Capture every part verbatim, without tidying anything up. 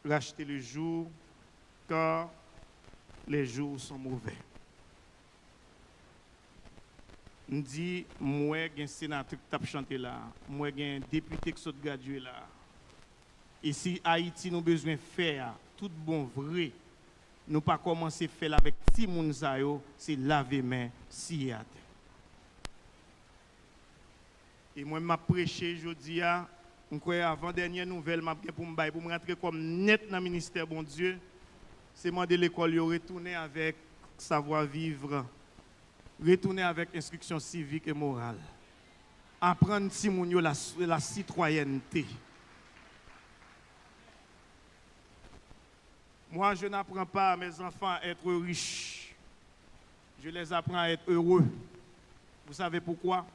racheter le jour, car les jours sont mauvais. M di, m wè gen senatè k t ap chante la, m wè gen depite k sot gradye la. E si Ayiti nou bezwen fè a, tout bon vre, nou pa kòmanse fè l avèk timoun sa yo, se lave men, siye atè. E mwen, m ap preche jodi a, m kwè avan dènye nouvèl m ap gen pou m bay, pou m rantre kò m nèt nan ministè Bondye, se mande lekòl yo retounen avèk savoir vivre, retounen avèk enstriksyon sivik e moral. Aprann timoun yo la, la citoyenneté. Moi, je n'apprends pas à mes enfants à être riches. Je les apprends à être heureux. Vous savez pourquoi?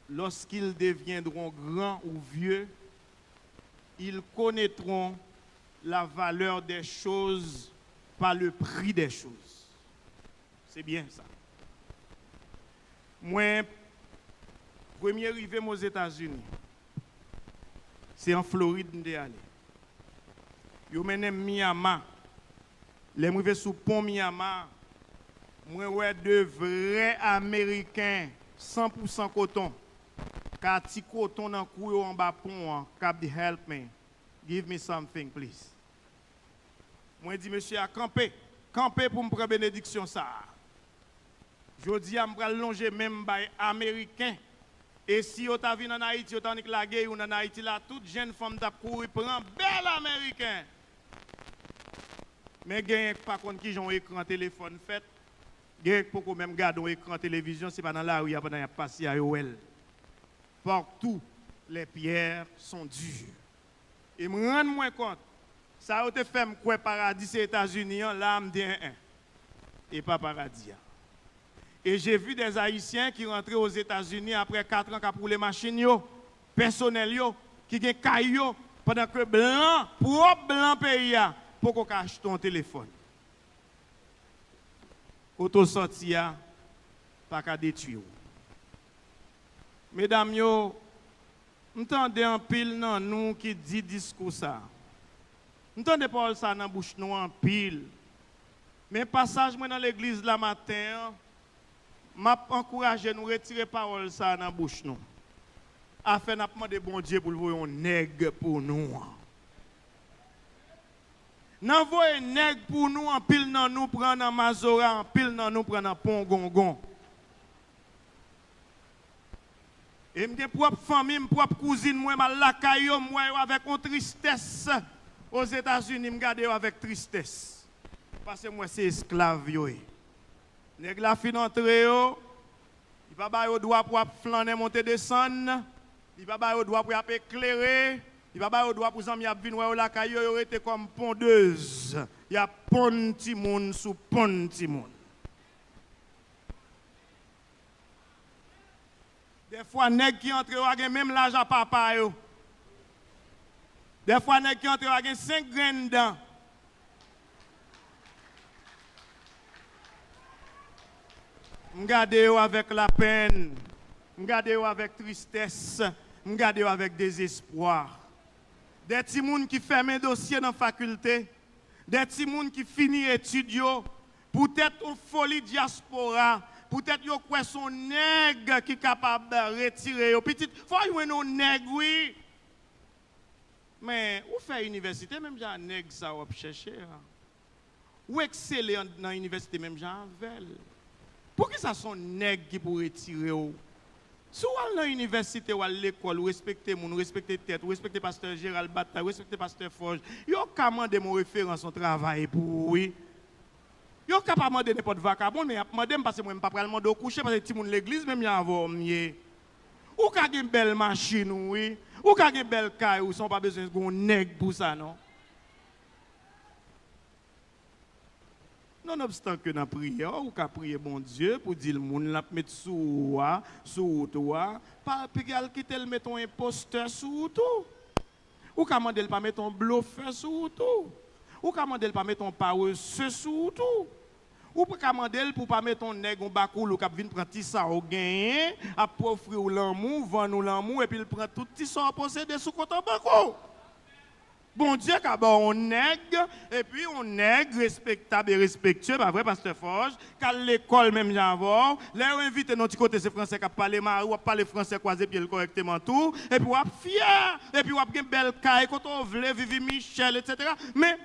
Lorsqu'ils deviendront grands ou vieux, ils connaîtront la valeur des choses par le prix des choses. Se byen sa. Mwen, premye rive m Ozetazini, se an Florid m te ale. Yo mennen m Miami. Lè m rive sou pon Miami, mwen wè de vrè Ameriken san pou san koton, k a ti koton nan kou yo anba pon an, k ap di, "Help me, give me something, please." Mwen di mesye a, "Kanpe, kanpe pou m pran benediksyon sa a." Jodi a, m pral lonje men m bay Ameriken. E si yo ta vin ann Ayiti, yo ta annik lage youn ann Ayiti la, tout jenn fanm t ap kouri pran bèl Ameriken. Men genyen k pa konn kijan yon ekran telefòn fèt, genyen k poko menm gade yon ekran televizyon, se pa nan lari a pandan y ap pase a yo wè l. Partout, les pierres sont dures. E m rann mwen kont, sa yo te fè m kwè paradi se Etazini an, la a m di, en en, e pa paradi a. Et j'ai vu des Haïtiens qui rentrent aux États-Unis après quatre ans k ap woule machin yo, pèsonèl yo, ki gen kay yo, pandan ke blan, pwòp blan peyi a, poko ka achte yon telefòn. Kote w sòti a pa ka detwi w. Medam yo, m tande anpil nan nou ki di diskou sa a. M tande pawòl sa a nan bouch nou anpil. Men pasaj mwen nan legliz la maten an, m ap ankouraje nou retire pawòl sa a nan bouch nou. Afè n ap mande Bondye pou l voye yon nèg pou nou an. Nan voye nèg pou nou, anpil nan nou pran nan mazora, anpil nan nou pran nan pongongon. E m gen pwòp fanmi m, pwòp kouzin mwen, m al lakay yo, m wè yo avèk yon tristès Ozetazini, m gade yo avèk tristès. Paske m wè se esklav yo ye. Nèg la fin antre yo, li pa ba yo dwa pou ap flannen monte desann, li pa ba yo dwa pou y ap eklere, li pa ba yo dwa pou zanmi ap vin wè yo lakay yo, yo rete kòm pondez, y ap ponn timoun sou ponn timoun. Dèfwa, nèg ki antre yo a gen menm laj a papa yo. Dèfwa, nèg ki antre yo a gen senk grenn dan. M gade yo avèk lapenn. M gade yo avèk tristès. M gade yo avèk dezespwa. De timoun ki fèmen dosye nan fakilte. De timoun ki fini etid yo, poutèt yon foli dyaspora, poutèt yo kwè se yon nèg ki kapab retire yo. Pitit, fò w jwenn yon nèg, wi. Men, ou fè inivèsite menm jan a nèg sa w ap chèche a. Ou eksele an, nan inivèsite menm jan avè l. Poukisa se yon nèg ki pou retire w? Si w al nan inivèsite, w al lekòl, ou respekte moun, ou respekte tèt, ou respekte pastè Gérald Bataille, ou respekte pastè Forge, yo ka mande m yon referans yon travay pou ou, wi. Yo ka pa mande nenpòt vakabon, men y ap mande m, paske mwen, m pa pral mande w kouche, paske timoun legliz menm jan avè w m ye. Ou ka gen bèl machin ou, wi. Ou ka gen bèl kay ou, san w pa bezwen gen yon nèg pou sa, non. Nonobstan ke nan priyè, ou ka priye Bondye pou di l moun l ap met sou ou a, sou wout ou a, pa, piga l kite l met yon enpostè sou wout ou. Ou ka mande l pa met yon blofè sou wout ou. Ou ka mande l pa met yon parese sou wout ou. Ou ka mande l pou pa met yon nèg, yon bakoulou k ap vin pran ti sa w genyen, ap ofri w lanmou, vann ou lanmou, epi l pran tout ti sa w posede sou kont an bank ou. Bondye ka ba w yon nèg, epi yon nèg respektab e respektye, pa vre, Pastè Forge, k al lekòl menm jan avè w. Lè yo envite nan ti kote, se fransè k ap pale, mari w ap pale fransè, kwaze pye l kòrèkteman tou, epi w ap fyè, epi w ap gen bèl kay kote w vle, Vivi Michel, etsetera. Men,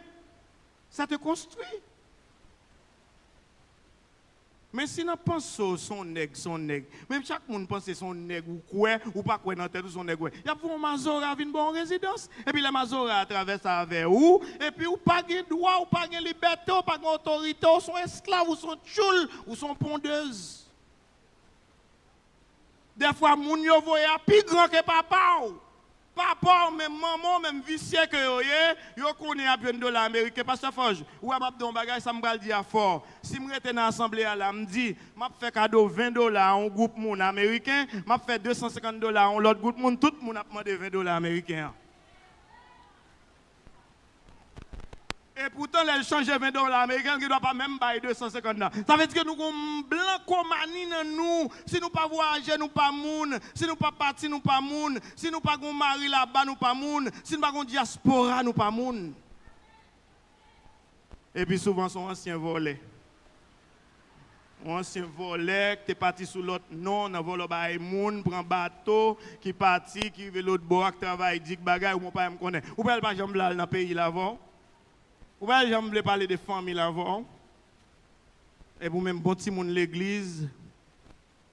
ça te construit. Men si nan panse w se yon nèg, se yon nèg. Men chak moun panse se yon nèg ou kwè, ou pa kwè nan tèt ou se yon nèg ou kwè. Y ap voye yon mazora vin ba w yon rezidans. Epi lè mazora a travèse avè ou, epi ou pa gen dwa, ou pa gen libète, ou pa gen otorite, ou se yon esklav, ou se yon tchoul, ou se yon pondez. Dèfwa moun yo voye a pi gran ke papa w. Papa w menm, manman w menm, visye ke yo ye, yo konnen y ap jwenn dola ameriken. Pastè Forge, ou wè m ap di yon bagay, sa m pral di a fò. Si m rete nan asanble a la, m di, m ap fè kado ven dola a yon gwoup moun ameriken, m ap fè de san senkant dola a yon lòt gwoup moun, tout moun ap mande ven dola ameriken an. Epoutan, lè l chanje ven dola ameriken, l gen dwa pa menm bay de san senkant nan. Sa vle di ke nou gon blankomani nan nou. Si nou pa vwayaje, nou pa moun. Si nou pa pati, nou pa moun. Si nou pa gon mari laba, nou pa moun. Si nou pa gon dyaspora, nou pa moun. Epi souvan, se yon ansyen vòlè. Yon ansyen vòlè ki te pati sou lòt non, nan vòlò bay moun, pran bato, ki pati, ki rive lòt bò a, k travay di k bagay, ou mwen pa menm konnen. Ou pa wè l pa janm vle al nan peyi l avè w. Ou pa wè l janm vle pale de fanmi l avè w. Epi ou menm bon timoun legliz.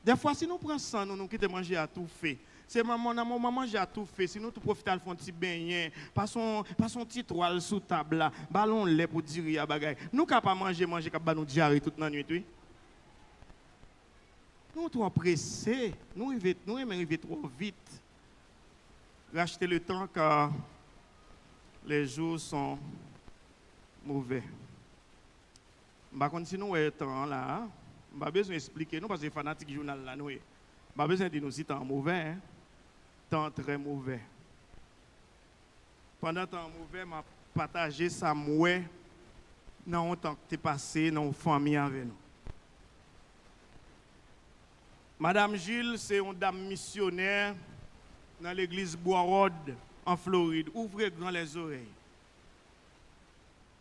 Dèfwa, si nou pran san nou, nou kite manje a toufe. Se manman nan moman manje a toufe, si nou tou pwofite al fè yon ti benyen, pase yon, pase yon ti twal sou tab la, ba l yon lè pou diri a bagay. Nou ka pa manje manje k ap ba nou dyare tout lannwit, wi. Nou twò prese, nou rive, nou renmen rive twò vit. Racheter le temps car les jours sont mauvais. M pa konn si nou wè tan an la a. M pa bezwen esplike nou, paske fanatik jounal la nou ye. M pa bezwen di nou si tan an movè, en. Tan an trè movè. Pandan tan an movè, m ap pataje sa m wè nan yon tan k te pase nan yon fanmi avè nou. Madam Gilles se yon dam misyonè nan legliz Bwa Wòd, an Florid. Ouvre grand les oreilles.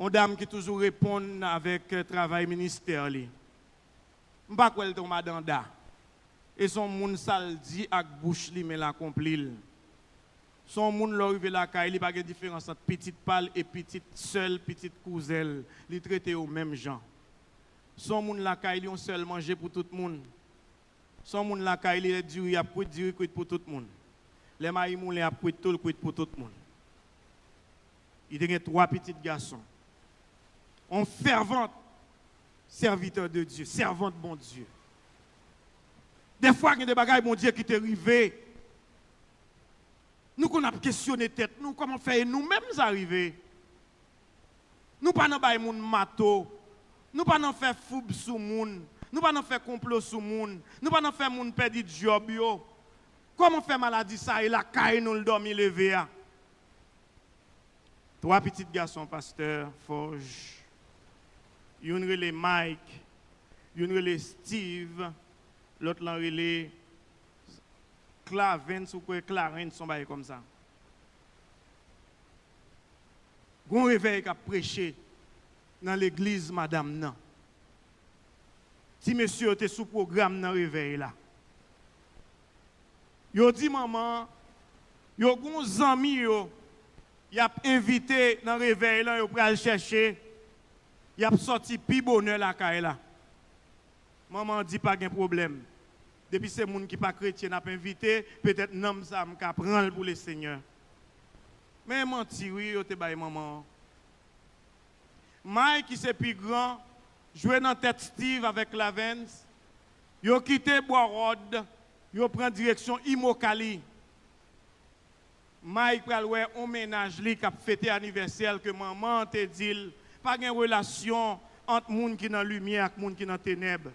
Yon dam ki toujou reponn avèk, eh, travay ministè li. M pa kwè l te yon madanda. E se yon moun sa l di ak bouch li, men l akonpli l. Se yon moun lè w rive lakay li, pa gen diferans ant pitit pa l e pitit sè l, pitit kouzen l. Li trete yo menm jan. Se yon moun lakay li, yon sèl manje pou tout moun. Se yon moun lakay li, lè diri ap kwit, diri kwit pou tout moun. Lè mayi moulen ap kwit tou, l kwit pou tout moun. Li te gen twa pitit gason. On fèvant sèvitè de Dye, sèvant Bondye. Dèfwa, gen de bagay Bondye kite rive. Nou konn ap kesyone tèt nou, kòman fè e nou menm sa rive? Nou pa nan bay moun mato. Nou pa nan fè foub sou moun. Nou pa nan fè konplo sou moun. Nou pa nan fè moun pèdi djòb yo. Kòman fè maladi sa e lakay nou l dòmi leve a? Twa pitit gason pastè Forge. Youn rele Mike, youn rele Steve, lòt lan rele Clavens, ou kwè Clarence, yon bagay kòmsa. Gon revèy k ap preche nan legliz madanm nan. Ti mesye yo te sou pwogram nan revèy la. Yo di manman an, yo gon zanmi yo, y ap envite nan revèy lan, yo pral chèche, y ap sòti pi bonè lakay la. Manman an di pa gen pwoblèm. Depi se moun ki pa kretyen n ap envite, petèt nanm sa a m ka pran l pou Lesenyè. Men manti wi yo te bay manman an. May ki se pi gran, jwe nan tèt Steve avèk Clavens. Yo kite Bwa Wòd, yo pran direksyon Immokalee. Mike pral wè on mennaj li k ap fete anivèsè l ke manman an te di l pa gen relasyon ant moun ki nan limyè ak moun ki nan tenèb.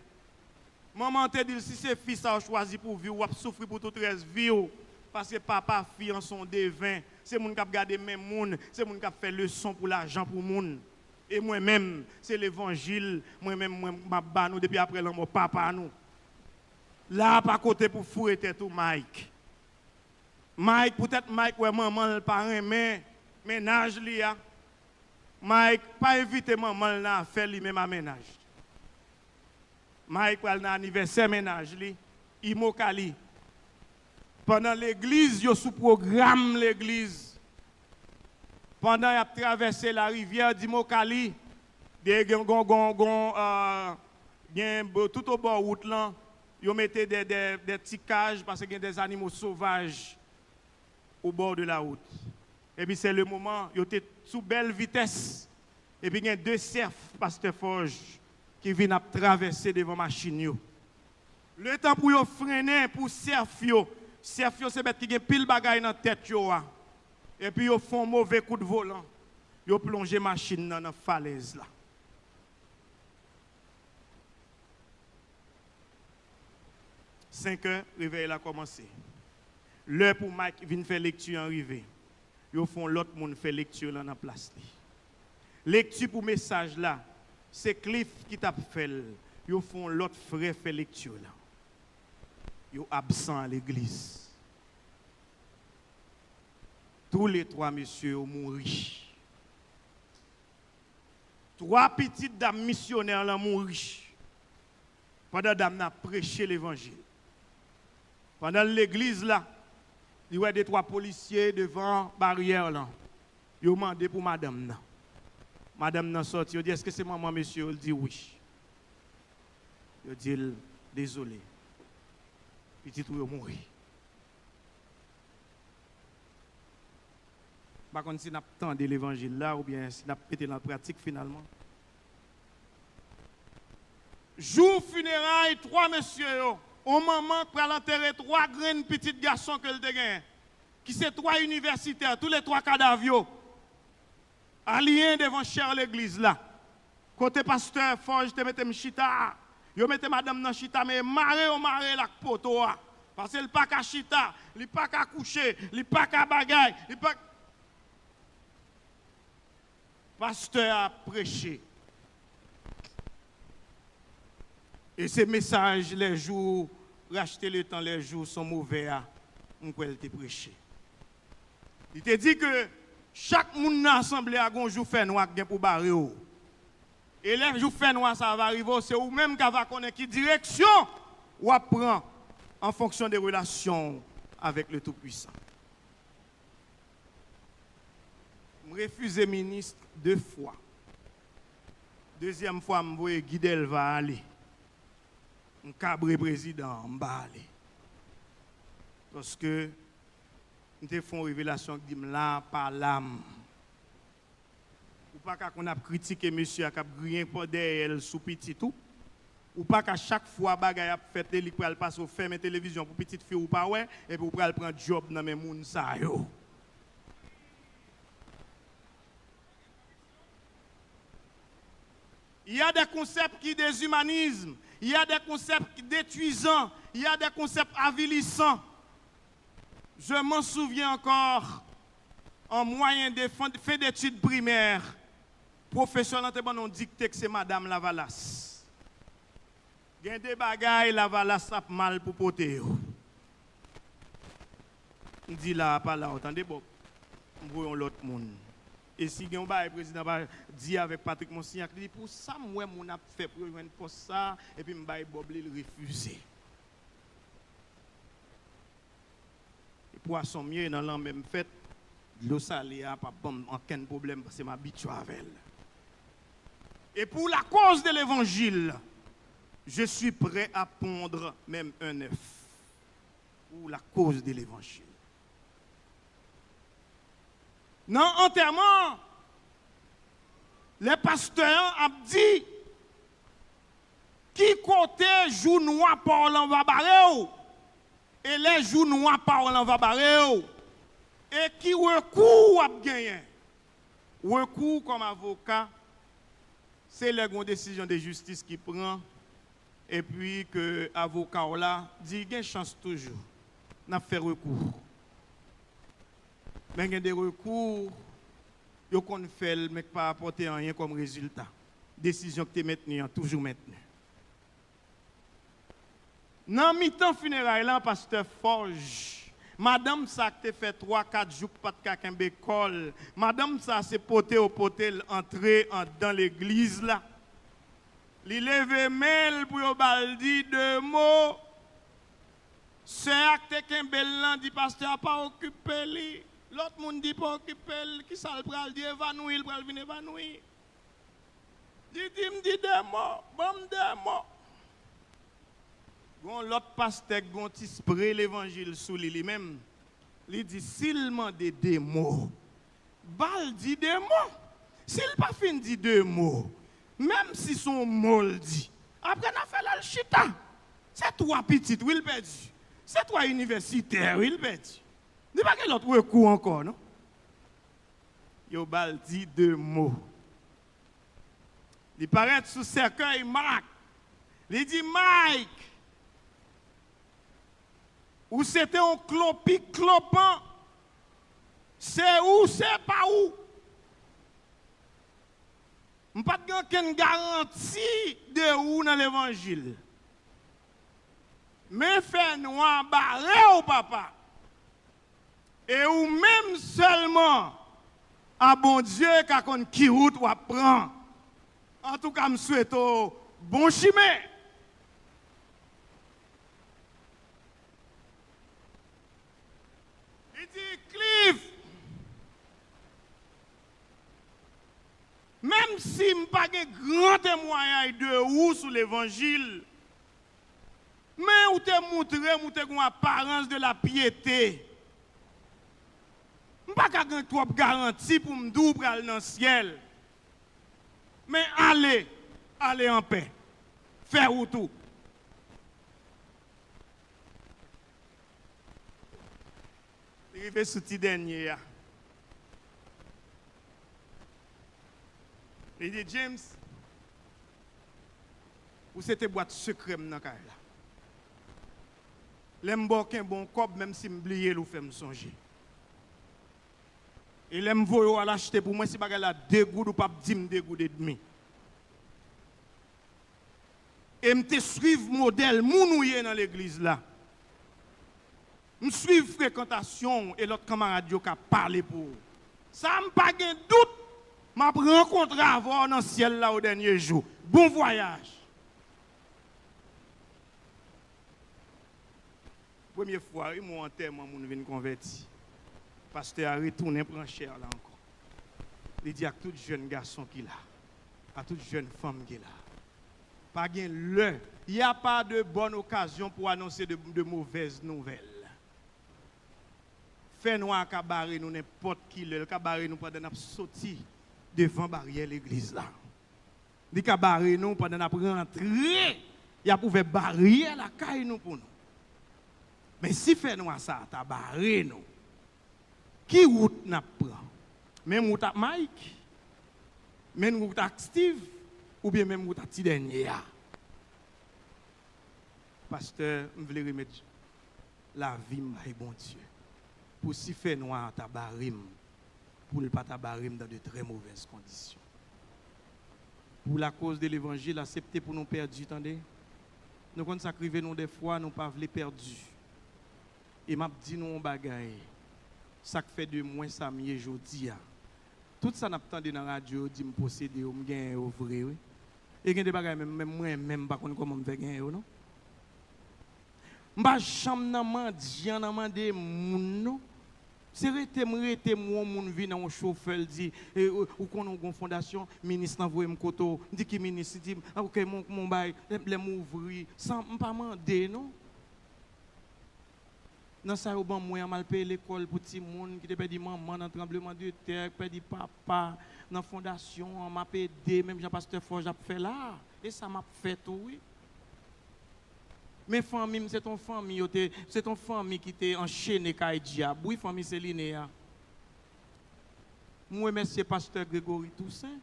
Manman an te di l, si se fi sa w chwazi pou vi w, w ap soufri pou tout rès vi w. Paske papa fi an se yon deven, se moun k ap gade men moun, se moun k ap fè leson pou lajan pou moun. E mwen menm, se levanjil, mwen menm, mwen, m ap ba nou depi apre lanmò papa nou. La a pa kote pou foure tèt ou, Mike. Mike, poutèt Mike wè manman l pa renmen mennaj li a. Mike pa envite manman l nan afè li menm a mennaj. Mike pral nan anivèsè mennaj li, Imokali. Pandan legliz, yo sou pwogram legliz. Pandan y ap travèse larivyè Dimokali, de gen gon, gon, gon, euh, gen bo-, tout obò wout lan, yo mete de, de, de ti kaj, paske gen de zanimo sovaj au bord de la route. Epi se le moman, yo te sou bèl vitès. Epi gen de sèf, pastè Forge, ki vin ap travèse devan machin yo. Letan pou yo frennen pou sèf yo, sèf yo se bèt ki gen pil bagay nan tèt yo a. Epi yo fè yon move kout volan, yo plonje machin nan nan falèz la. Senkè, revèy la kòmanse. Lè pou Mike vin fè lekti an rive. Yo fè yon lòt moun fè lekti lan nan plas li. Lekti pou mesaj la, se Cliff ki t ap fè l. Yo fè yon lòt frè fè lekti lan. Yo absan a legliz. Tou le twa mesye yo mouri. Twa pitit dam misyonè lan mouri pandan dam nan ap preche levanjil. Pandan l legliz la, li wè de twa polisye devan baryè lan. Yo mande pou madanm nan. Madanm nan sòti, yo di, "Èske se manman mesye yo?" L di, "Wi." Yo di l, "Dezole, pitit ou yo mouri." M pa konn si n ap tande levanjil la oubyen si n ap mete l an pratik finalman. Jou fineray twa mesye yo, yon manman k pral antere twa grenn pitit gason ke l te genyen, ki se twa inivèsitè, tou le twa kadav yo aliyen devan chè legliz la. Kote pastè Forge te mete m chita a, yo mete madanm nan chita, men mare yo mare l ak poto a. Paske l pa ka chita, li pa ka kouche, li pa ka bagay, li pa. Pastè a ap preche. E se mesaj les jours, racheter le temps, les jours sont mauvais a, m kwè l te preche. Li te di ke chak moun nan asanble a gon jou fènwa k gen pou bare w. E lè jou fènwa sa a va rive w, se ou menm k ava konnen ki direksyon w ap pran en fonction de relasyon w avèk le Tout-Puissant. M refize minis de fwa. Dezyèm fwa, m voye Guy Delva ale. M kabre prezidan an, m pa ale. Paske m te fè yon revelasyon ki di m la pa la m. Ou pa ka konn ap kritike mesye a k ap griyen pa dèyè l sou pitit ou. Ou pa ka chak fwa bagay ap fèt, e li k pral pase w fèmen televizyon pou pitit fi w pa wè, epi w pral pran djòb nan men moun sa yo. Il y a des concepts qui déshumanisent, il y a des concepts détruisants, il y a des concepts avilissants. Je m'en souviens encore, en moyenne de fin, fin d'études primaires, pwofesè lan te ban nou yon dikte k se Madanm Lavalas. Gen de bagay Lavalas ap mal pou pote yo. M di la a pa la, ou tande, Bòb. M voye yon lòt moun. E si gen yon bagay prezidan pa di avèk Patrick Monsignac, li di, "Pou sa m wè moun ap fè pou yo jwenn pòs sa a, epi m bay Bòb li, l refize." E pwason m ye, nan lanmè m fèt, dlo sale a p ap ban m okenn pwoblèm, paske m abitye avè l. Et pour la cause de l'évangile, je suis prêt à pondre même un œuf. Pour la cause de l'évangile. Nan antèman, lè pastè an ap di, "Ki kote jou nwa pa w lan va bare w?" E lè jou nwa pa w lan va bare w, e ki rekou w ap genyen? Rekou w kòm avoka, se lè gen yon desizyon de jistis ki pran, epi ke avoka w la di gen chans toujou, n ap fè rekou. Men gen de rekou, yo konn fè l, men k pa apòte anyen kòm rezilta. Desizyon k te mentni an toujou mentni. Nan mitan fineray lan, pastè Forge Madanm sa k te fè twa, kat jou k pa t ka kenbe kò l, madanm sa se pote yo pote l antre anndan legliz la. Li leve men l pou yo ba l di de mo. Sè a k te kenbe l lan di pastè a pa okipe li. Lòt moun di pa okipe l, kisa l pral di? Evanouyi, l pral vin evanouyi. Li di m di de mo, ban m de mo. Gon lòt pastè k gon ti spre levanjil sou li, li menm. Li di si l mande de mo, ba l di de mo. Si l pa fin di de mo, menm si se yon mo l di, apre n a fè l al chita. Se twa pitit wi l pèdi. Se twa inivèsitè wi l pèdi. Li pa gen lòt rekou ankò non. Yo ba l di de mo. Li parèt sou sèkèy Mike. Li di Mike, ou se te yon klopi klopan. Se ou, se pa ou. M pa t gen okenn garanti de ou nan levanjil. Men fènwa bare w papa. E ou menm sèlman a Bondye ka konn ki wout w ap pran. Antouka m swete w bon chimen. Li di Cliff, menm si m pa gen gran temwayaj de ou sou levanjil, men ou te moutre m ou te gen yon aparans de la pyete. M pa ka gen twòp garanti pou m di w pral nan syèl. Men ale, ale anpè. Fè wout ou. Li rive sou ti dènye a. Li di James, ou se te bwat sekrè m nan kay la. Lè m ba w kenbe yon kòb, menm si m bliye l, ou fè m sonje. E lè m voye w al achte pou mwen, si bagay la de goud, ou p ap di m de goud edmi. E m te swiv modèl moun ou ye nan legliz la. M swiv frekantasyon w e lòt kanmarad yo ka pale pou ou. Sa m pa gen dout, m ap rankontre avè w nan syèl la o dènye jou. Bon vwayaj! Premye fwa wi, mwen antèman moun vin konvèti. Pastè a retounen pran chè la ankò. Li di ak tout jèn gason ki la, a tout jèn fanm ki la, pa gen lè, y a pas de bonne occasion pour annoncer de, de mauvaises nouvelles. Fènwa a ka bare nou nenpòt ki lè, l ka bare nou pandan n ap soti devan baryè legliz la. Li ka bare nou pandan n ap rantre, y ap ouvè baryè lakay nou pou nou. Men si fènwa sa a ta bare nou, ki wout n ap pran? Menm wout ak Mike? Menm wout ak Steve? Oubyen menm wout ak ti dènye a? Pastè, m vle remèt lavi m bay Bondye pou si fènwa a ta bare m, pou l pa ta bare m dans de très mauvaises conditions. Pour la cause de l'évangile, aksepte pou nou pèdi, tande. Nou konn sa k rive nou dèfwa, nou pa vle pèdi. E m ap di nou yon bagay, sa k fè de mwen sa m ye jodi a. Tout sa n ap tande nan radyo yo di m posede yo, m genyen yo vre wi. E gen de bagay menm, menm mwen menm m pa konn kòman m fè genyen yo non. M pa janm nan mandyan, nan mande moun non. Se rete m rete m wè yon moun vin nan yon chofè l di, e, ou, ou konnen w gon fondasyon, minis lan voye m kote w. M di ki minis? Li di m, a, oke, m on, m on bay, lè, lè m ouvri, san, m pa mande non. Nan sa yo ban mwen an, m al peye lekòl pou timoun ki te pèdi manman nan tranblemanntè, ki pèdi papa nan fondasyon an, m ap ede, menm jan pastè Fòj ap fè la a. E sa m ap fè tou wi. Men fanmi m, se t on fanmi, yo te, se t on fanmi ki te anchene kay dyab wi, fanmi Celine a. M remèsye pastè Gregory Toussaint.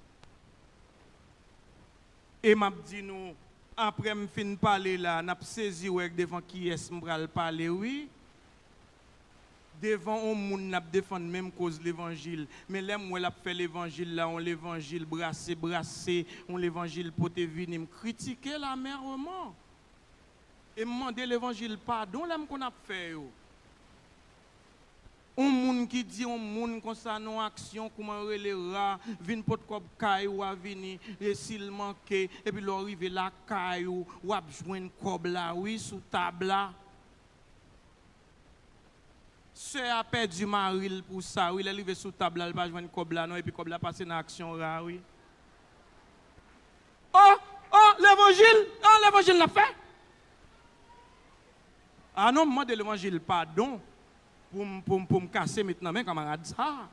E m ap di nou, apre m fin pale la, n ap sezi wè devan kiyès m pral pale wi. Devan on moun n ap defann menm koz levanjil. Men lè m wè l ap fè levanjil la, on levanjil brase brase, on levanjil pote vini, m kritike l amèrman. E m mande levanjil padon lè m konn ap fè yo. On moun ki di on moun konsa nan aksyon, kouman yo rele, ra, vin pot kòb kay ou a vini, e si l manke, epi lè w rive lakay ou, w ap jwenn kòb la, wi, sou tab la. Sè a pèdi mari l pou sa, wi, lè l rive sou tab la, l pa jwenn kòb la, non, epi kòb la pase nan aksyon ra, wi. Oh, oh, levanjil, oh, levanjil n ap fè. A non, m mande levanjil padon pou m, pou m, pou m kase met nan men kanmarad sa a.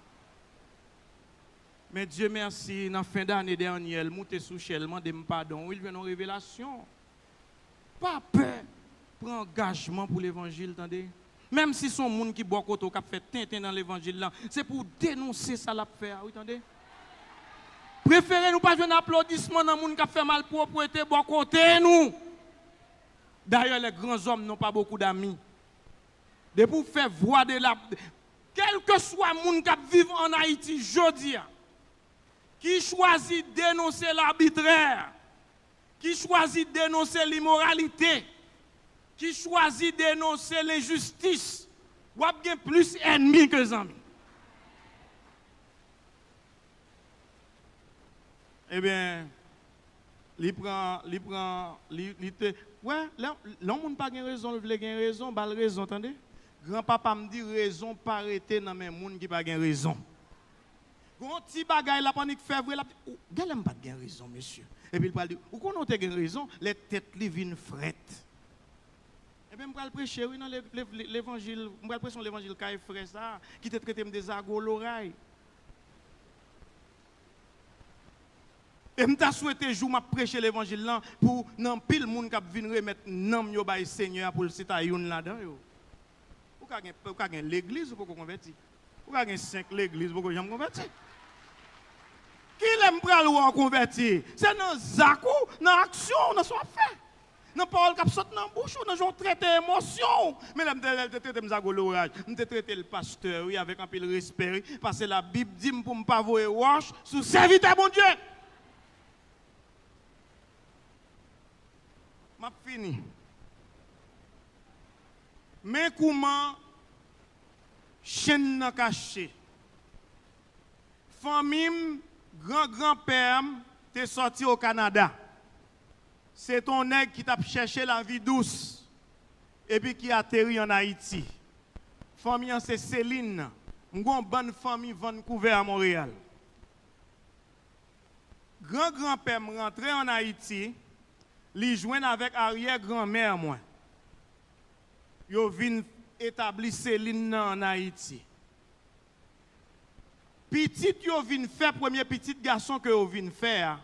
Men Dye mèsi, nan fen dane dènyè, l moute sou chè, l mande m padon. Wi, l jwenn yon revelasyon. Pa pè pran angajman pou levanjil, tande. Menm si se yon moun ki bò kote w k ap fè tenten nan levanjil lan, se pou w denonse sa l ap fè a, wi, tande. Prefere nou pa jwenn aplodisman nan moun k ap fè malpwòpte bò kote nou. D'ailleurs, les grands hommes n'ont pas beaucoup d'amis. Depi w fè vwa de la, kèlkeswa moun k ap viv ann Ayiti jodi a, ki chwazi denonse labitrè, ki chwazi denonse limoralite, ki chwazi denonse lenjistis, w ap gen plis ènmi ke zanmi. Ebyen, li pran, li pran, li, li te, wè, lè, lè yon moun pa gen rezon, l vle gen rezon, ba l rezon, tande. Granpapa m di, rezon pa rete nan men moun ki pa gen rezon. Gon ti bagay l ap annik fè vre, l ap di, "Ou, genlè m pa t gen rezon, mesye." Epi l pral di, "Ou konnen w te gen rezon," lè tèt li vin frèt. Ebyen, m pral preche, wi, nan le-, le-, le-, levanjil, m pral preche yon levanjil kay frè sa a, ki te trete m de zago loray. E m ta swete jou m ap preche levanjil lan pou nan anpil moun k ap vin remèt nanm yo bay Senyè a pou l se ta youn ladan yo. Ou ka gen, ou ka gen legliz ou poko konvèti. Ou ka gen senk legliz ou poko janm konvèti. Kilè m pral wè w konvèti? Se nan zak ou, nan aksyon w, nan sa w ap fè. Nan pawòl k ap sot nan bouch ou, nan jan w trete emosyon w. Men lè m te, lè l te trete m zago loray, m te trete l pastè, wi, avèk anpil respè, wi, paske Labib di m pou m pa voye wòch sou sèvitè Bondye. M ap fini. Men kouman chenn nan kache. Fanmi m, gran granpè m te sòti o Kanada. Se te yon nèg ki t ap chèche lavi dous epi ki ateri ann Ayiti. Fanmi an se Selin nan. M gen yon bann fanmi Vancouver a Monreyal. Gran granpè m rantre ann Ayiti, li jwenn avèk aryè granmè mwen. Yo vin etabli Selin nan ann Ayiti. Pitit yo vin fè, premye pitit gason ke yo vin fè a,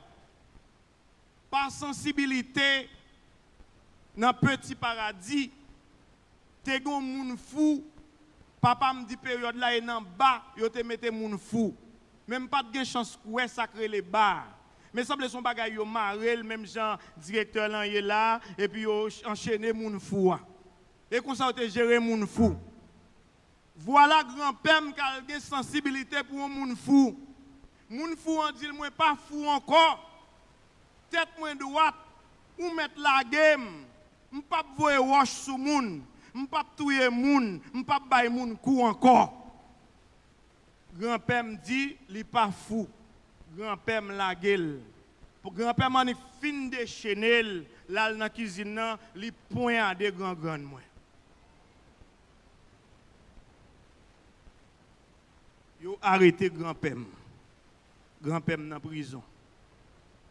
pa sansibilite nan Peti Paradi, te gen yon moun fou, papa m di peryòd la e nan ba yo te mete moun fou. Men m pa t gen chans wè sa k rele ba a. Men sanble se yon bagay yo mare l, menm jan direktè lan ye la, epi yo anchene moun fou a. E konsa yo te jere moun fou. Vwala granpè m k al gen sansibilite pou yon moun fou. Moun fou an di l, "Mwen pa fou ankò. Tèt mwen dwat, ou mèt lage m. M p ap voye wòch sou moun. M p ap touye moun. M p ap bay moun kou ankò." Granpè m di li pa fou. Granpè m lage l. Pou granpè m annik fin dechene l, l al nan kizin nan, li ponyade grangrann mwen. Yo arete granpè m. Granpè m nan prizon.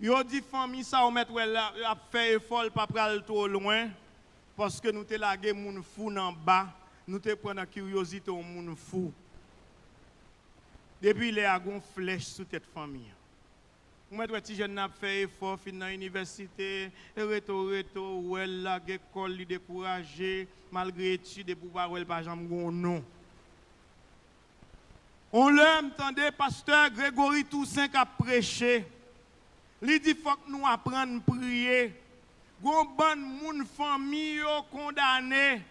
Yo di fanmi sa ou mèt wè la ap fè efò, l pa pral twò lwen, paske nou te lage moun fou nan ba, nou te pran nan kiryozite yon moun fou. Depi lè a, gon flèch sou tèt fanmi an. Ou mèt wè ti jèn nan ap fè efò, fin nan inivèsite, e reto, reto, ou wè l lage kò l, li dekouraje, malgre etid, epi ou pa wè l pa janm gon non. On lè, m tande pastè Gregory Toussaint k ap preche. Li di, "Fòk nou aprann priye." Gon bann moun, fanmi yo kondane.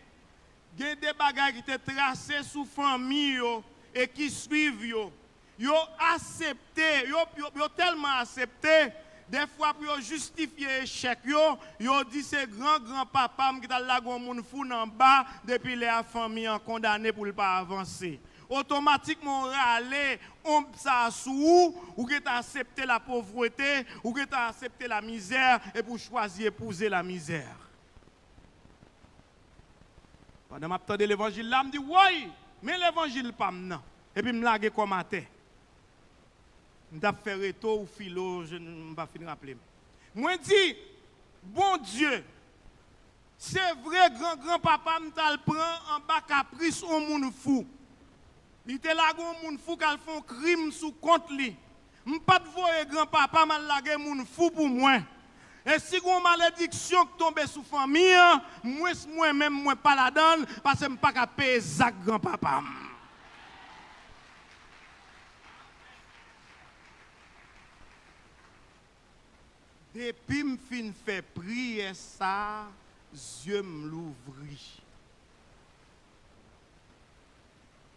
Gen de bagay ki te trase sou fanmi yo e ki swiv yo. Yo asepte, yo, yo, yo tèlman asepte, dèfwa pou yo jistifye echèk yo, yo di se gran granpapa m ki t al lage yon moun fou nan ba, depi lè a fanmi an kondane pou l pa avanse. Otomatikman, w rale onb sa a sou ou, ou gentan aksepte lapovrete, ou gentan aksepte lamizè, epi w chwazi epouze lamizè. Pandan m ap tande levanjil la, m di, woy, men levanjil pa m nan. Epi m lage kò m atè. M t ap fè reto ou filo, je n-, m pa fin raple m. Mwen di, Bondye, se vre, gran gran papa m t al pran anba kapris yon moun fou. Li te lage yon moun fou k al fè yon krim sou kont li. M pa t voye gran papa m al lage moun fou pou mwen. E si gen yon malediksyon k tonbe sou fanmi an, mwens mwen menm, mwen pa ladan l, paske m pa ka peye zak gran papa m. Depi m fin fè priyè sa a, zye m louvri.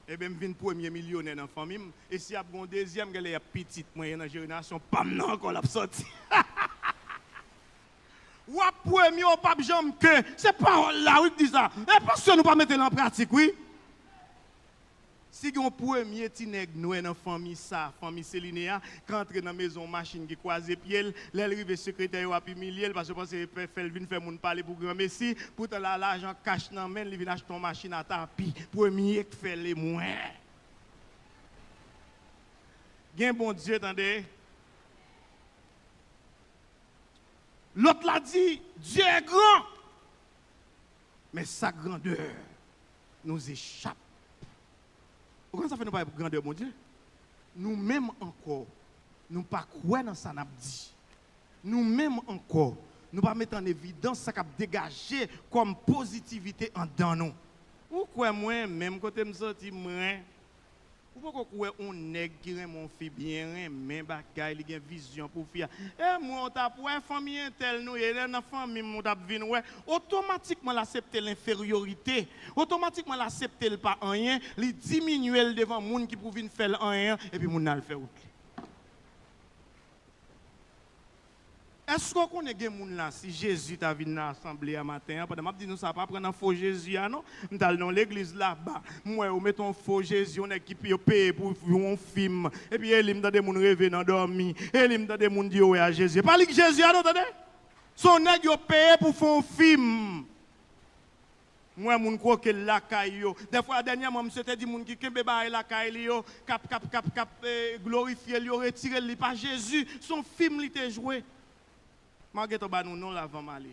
Ebyen, m vin premye milyonè nan fanmi m. E si ap gen yon dezyèm, genlè y ap pitit mwen, nan jenerasyon pa m nan ankò l ap sòti. W ap premye, w p ap janm ke. Se pawòl la, wi, k di sa. E paske nou pa mete l an pratik, wi. Si gen yon premye ti nèg nwè nan fanmi sa, fanmi Seline a, k antre nan mezon yon machin ki kwaze pye l, lè l rive sekretè yo ap imilye l, paske yo panse yo fè, fè l vin fè moun pale pou granmesi, poutan l a lajan kach nan men l, li vin achte yon machin a tapi, premye k fè l e mwen. Gen Bondye, tande. Lòt la di, Dieu est grand. Men sa grandè nous échappe. Ou konn sa fè nou pa wè grandè Bondye? Nou menm ankò, nou pa kwè nan sa n ap di. Nou menm ankò, nou pa met an evidans sa k ap degaje kòm pozitivite anndan nou. Ou kwè mwen menm kote m soti, mwen, ou poko kwè yon nèg ki renmen yon fi byen, renmen bagay, li gen vizyon pou fi a. E mwen, ou t ap wè fanmi entèl nou ye, lè nan fanmi m, ou t ap vin wè. Otomatikman, l aksepte lenferyorite. Otomatikman, l aksepte l pa anyen, li diminye l devan moun ki pou vin fè l anyen an, epi moun nan al fè wout li. Èske w konnen gen moun la, si Jezi ta vin nan asanble a maten an, pandan m ap di nou sa, pa pran nan fo Jezi a non, m t al nan yon legliz laba, m wè yo mete yon fo Jezi, yon nèg ki yo peye pou yon fim, epi e li m tande moun reve nan dòmi, e li m tande moun di yo wè a Jezi. E pa li k Jezi a non, tande! Se yon nèg yo peye pou fè yon fim. M wè moun kwoke l lakay yo. Dèfwa, dènyèman, misye te di moun ki kenbe bagay lakay li yo, k ap, k ap, k ap, k ap, eh, glorifye l, yo retire l, li pa Jezi, se yon fim li te jwe. M a gentan ba nou non l avan m ale.